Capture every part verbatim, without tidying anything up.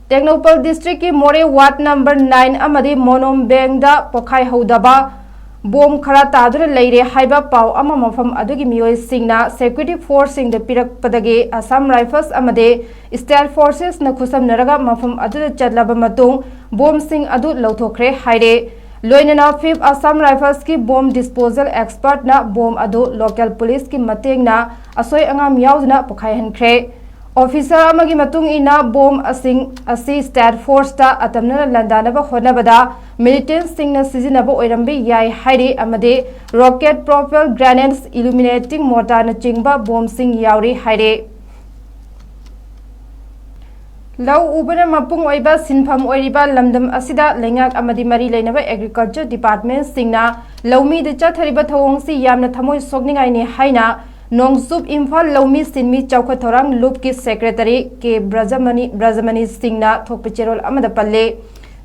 ꯇꯦꯡꯅꯧꯄꯜ ꯗꯤꯁꯇ꯭ꯔꯤꯛꯀꯤ ꯃꯣꯔꯦ ward number nine ꯑꯃꯗꯤ ꯃꯣꯅꯣꯝꯕꯦꯡꯗ ꯄꯣꯈꯥꯏꯍꯧꯗꯕ ꯕꯣꯝ ꯈꯔ ꯇꯥꯗꯨꯅ ꯂꯩꯔꯦ ꯍꯥꯏꯕ ꯄꯥꯎ ꯑꯃ ꯃꯐꯝ ꯑꯗꯨꯒꯤ ꯃꯤꯑꯣꯏꯁꯤꯡꯅ ꯁꯦꯀ꯭ꯌꯨꯔꯤꯇꯤ ꯐꯣꯔꯁꯁꯤꯡꯗ ꯄꯤꯔꯛꯄꯗꯒꯤ ꯑꯁꯥꯝ ꯔꯥꯏꯐꯜꯁ ꯑꯃꯗꯤ ꯁ꯭ꯇꯦꯠ ꯐꯣꯔꯁꯦꯁꯅ ꯈꯨꯠꯁꯝꯅꯔꯒ ꯃꯐꯝ ꯑꯗꯨꯗ ꯆꯠꯂꯕ ꯃꯇꯨꯡ ꯕꯣꯝꯁꯤꯡ ꯑꯗꯨ ꯂꯧꯊꯣꯛꯈ꯭ꯔꯦ ꯍꯥꯏꯔꯦ꯫ ꯂꯣꯏꯅꯅ ꯐꯤꯐ ꯑꯁꯥꯝ ꯔꯥꯏꯐꯜꯁꯀꯤ ꯕꯣꯝ ꯗꯤꯁꯄꯣꯖꯦꯜ ꯑꯦꯛꯁꯄꯔꯠꯅ ꯕꯣꯝ ꯑꯗꯨ ꯂꯣꯀꯦꯜ ꯄꯨꯂꯤꯁꯀꯤ ꯃꯇꯦꯡꯅ ꯑꯁꯣꯏ ꯑꯉꯥꯝ ꯌꯥꯎꯗꯅ ꯄꯣꯈꯥꯏꯍꯟꯈ꯭ꯔꯦ꯫ ꯑꯣꯐꯤꯁꯔ ꯑꯃꯒꯤ ꯃꯇꯨꯡ ꯏꯟꯅ ꯕꯣꯝ ꯑꯁꯤꯡ ꯑꯁꯤ ꯁ꯭ꯇꯦꯠ ꯐꯣꯔꯁꯇ ꯑꯇꯝꯅꯅ ꯂꯥꯟꯗꯥꯅꯕ ꯍꯣꯠꯅꯕꯗ ꯃꯤꯂꯤꯇꯦꯟꯠꯁꯤꯡꯅ ꯁꯤꯖꯤꯟꯅꯕ ꯑꯣꯏꯔꯝꯕ ꯌꯥꯏ ꯍꯥꯏꯔꯤ ꯑꯃꯗꯤ ꯔꯣꯀꯦꯠ ꯄ꯭ꯔꯣꯄꯦꯜ ꯒ꯭ꯔꯦꯅꯦꯗꯁ, ꯏꯂꯨꯃꯤꯅꯦꯇꯤꯡ ꯃꯣꯔꯇꯥꯔꯅꯆꯤꯡꯕ ꯕꯣꯝꯁꯤꯡ ꯌꯥꯎꯔꯤ ꯍꯥꯏꯔꯤ꯫ ꯂꯧ ꯎꯕꯅ ꯃꯄꯨꯡ ꯑꯣꯏꯕ ꯁꯤꯟꯐꯝ ꯑꯣꯏꯔꯤꯕ ꯂꯝꯗꯝ ꯑꯁꯤꯗ ꯂꯩꯉꯥꯛ ꯑꯃꯗꯤ ꯃꯔꯤ ꯂꯩꯅꯕ ꯑꯦꯒ꯭ꯔꯤꯀꯜꯆꯔ ꯗꯤꯄꯥꯔꯠꯃꯦꯟꯠꯁꯤꯡꯅ ꯂꯧꯃꯤꯗ ꯆꯠꯊꯔꯤꯕ ꯊꯧꯑꯣꯡꯁꯤ ꯌꯥꯝꯅ ꯊꯃꯣꯏ ꯁꯣꯛꯅꯤꯡꯉꯥꯏꯅꯤ ꯍꯥꯏꯅ ꯅꯣꯡꯆꯨꯞ ꯏꯝꯐꯥꯜ ꯂꯧꯃꯤ ꯁꯤꯟꯃꯤ ꯆꯥꯎꯈꯠ ꯊꯧꯔꯥꯡ ꯂꯨꯞꯀꯤ ꯁꯦꯀ꯭ꯔꯦꯇꯔꯤ ꯀꯦ ꯕ꯭ꯔꯖꯃꯅꯤ, ꯕ꯭ꯔꯖꯃꯅꯤ ꯁꯤꯡꯅ ꯊꯣꯛꯄ ꯆꯦꯔꯣꯜ ꯑꯃꯗ ꯄꯜꯂꯤ꯫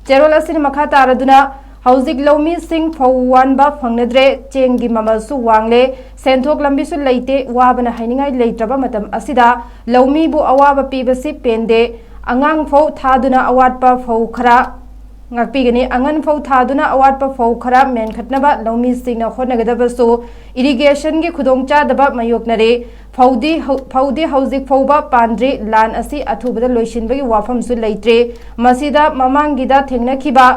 ꯆꯦꯔꯣꯜ ꯑꯁꯤꯅ ꯃꯈꯥ ꯇꯥꯔꯗꯨꯅ, ꯍꯧꯖꯤꯛ ꯂꯧꯃꯤꯁꯤꯡ ꯐꯧ ꯋꯥꯟꯕ ꯐꯪꯅꯗ꯭ꯔꯦ, ꯆꯦꯡꯒꯤ ꯃꯃꯜꯁꯨ ꯋꯥꯡꯂꯦ, ꯁꯦꯟꯊꯣꯛ ꯂꯝꯕꯤꯁꯨ ꯂꯩꯇꯦ, ꯋꯥꯕꯅ ꯍꯥꯏꯅꯤꯡꯉꯥꯏ ꯂꯩꯇ꯭ꯔꯕ ꯃꯇꯝ ꯑꯁꯤꯗ ꯂꯧꯃꯤꯕꯨ ꯑꯋꯥꯕ ꯄꯤꯕꯁꯤ ꯄꯦꯟꯗꯦ꯫ ꯑꯉꯥꯡ ꯐꯧ ꯊꯥꯗꯨꯅ ꯑꯋꯥꯠꯄ ꯐꯧ ꯈꯔ ꯉꯥꯛꯄꯤꯒꯅꯤ꯫ ꯑꯉꯟ ꯐꯧ ꯊꯥꯗꯨꯅ ꯑꯋꯥꯠꯄ ꯐꯧ ꯈꯔ ꯃꯦꯟꯈꯠꯅꯕ ꯂꯧꯃꯤꯁꯤꯡꯅ ꯍꯣꯠꯅꯒꯗꯕꯁꯨ ꯏꯔꯤꯒꯦꯁꯟꯒꯤ ꯈꯨꯗꯣꯡꯆꯥꯗꯕ ꯃꯥꯌꯣꯛꯅꯔꯦ꯫ ꯐꯧꯗꯤ ꯍꯧ-, ꯐꯧꯗꯤ ꯍꯧꯖꯤꯛ ꯐꯥꯎꯕ ꯄꯥꯟꯗ꯭ꯔꯤ꯫ ꯂꯥꯟ ꯑꯁꯤ ꯑꯊꯨꯕꯗ ꯂꯣꯏꯁꯤꯟꯕꯒꯤ ꯋꯥꯐꯝꯁꯨ ꯂꯩꯇ꯭ꯔꯦ꯫ ꯃꯁꯤꯗ ꯃꯃꯥꯡꯒꯤꯗ ꯊꯦꯡꯅꯈꯤꯕ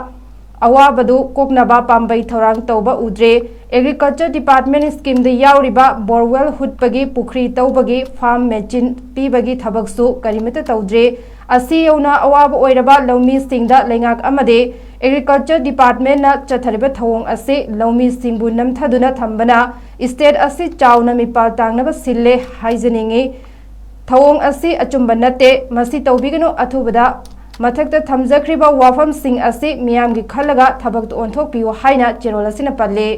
ꯑꯋꯥꯕꯗꯨ ꯀꯣꯛꯅꯕ ꯄꯥꯝꯕꯩ ꯊꯧꯔꯥꯡ ꯇꯧꯕ ꯎꯗ꯭ꯔꯦ꯫ ꯑꯦꯒ꯭ꯔꯤꯀꯜꯆꯔ ꯗꯤꯄꯥꯔꯠꯃꯦꯟꯠ ꯁ꯭ꯀꯤꯝꯗ ꯌꯥꯎꯔꯤꯕ ꯕꯣꯔꯋꯦꯜ ꯍꯨꯠꯄꯒꯤ, ꯄꯨꯈ꯭ꯔꯤ ꯇꯧꯕꯒꯤ, ꯐꯥꯔꯝ ꯃꯦꯆꯤꯟ ꯄꯤꯕꯒꯤ ꯊꯕꯛꯁꯨ ꯀꯔꯤꯃꯠꯇ ꯇꯧꯗ꯭ꯔꯦ꯫ ꯑꯁꯤ ꯌꯧꯅ ꯑꯋꯥꯕ ꯑꯣꯏꯔꯕ ꯂꯧꯃꯤꯁꯤꯡꯗ ꯂꯩꯉꯥꯛ ꯑꯃꯗꯤ ꯑꯦꯒ꯭ꯔꯤꯀꯜꯆꯔ ꯗꯤꯄꯥꯔꯠꯃꯦꯟꯠꯅ ꯆꯠꯊꯔꯤꯕ ꯊꯧꯑꯣꯡ ꯑꯁꯤ ꯂꯧꯃꯤꯁꯤꯡꯕꯨ ꯅꯝꯊꯗꯨꯅ ꯊꯝꯕꯅ ꯁ꯭ꯇꯦꯠ ꯑꯁꯤ ꯆꯥꯎꯅ ꯃꯤꯄꯥꯜ ꯇꯥꯡꯅꯕ ꯁꯤꯜꯂꯦ ꯍꯥꯏꯖꯅꯤꯡꯏ꯫ ꯊꯧꯑꯣꯡ ꯑꯁꯤ ꯑꯆꯨꯝꯕ ꯅꯠꯇꯦ꯫ ꯃꯁꯤ ꯇꯧꯕꯤꯒꯅꯨ꯫ ꯑꯊꯨꯕꯗ ꯃꯊꯛꯇ ꯊꯝꯖꯈ꯭ꯔꯤꯕ ꯋꯥꯐꯝꯁꯤꯡ ꯑꯁꯤ ꯃꯤꯌꯥꯝꯒꯤ ꯈꯜꯂꯒ ꯊꯕꯛꯇ ꯑꯣꯟꯊꯣꯛꯄꯤꯌꯨ ꯍꯥꯏꯅ ꯆꯦꯔꯣꯜ ꯑꯁꯤꯅ ꯄꯜꯂꯤ꯫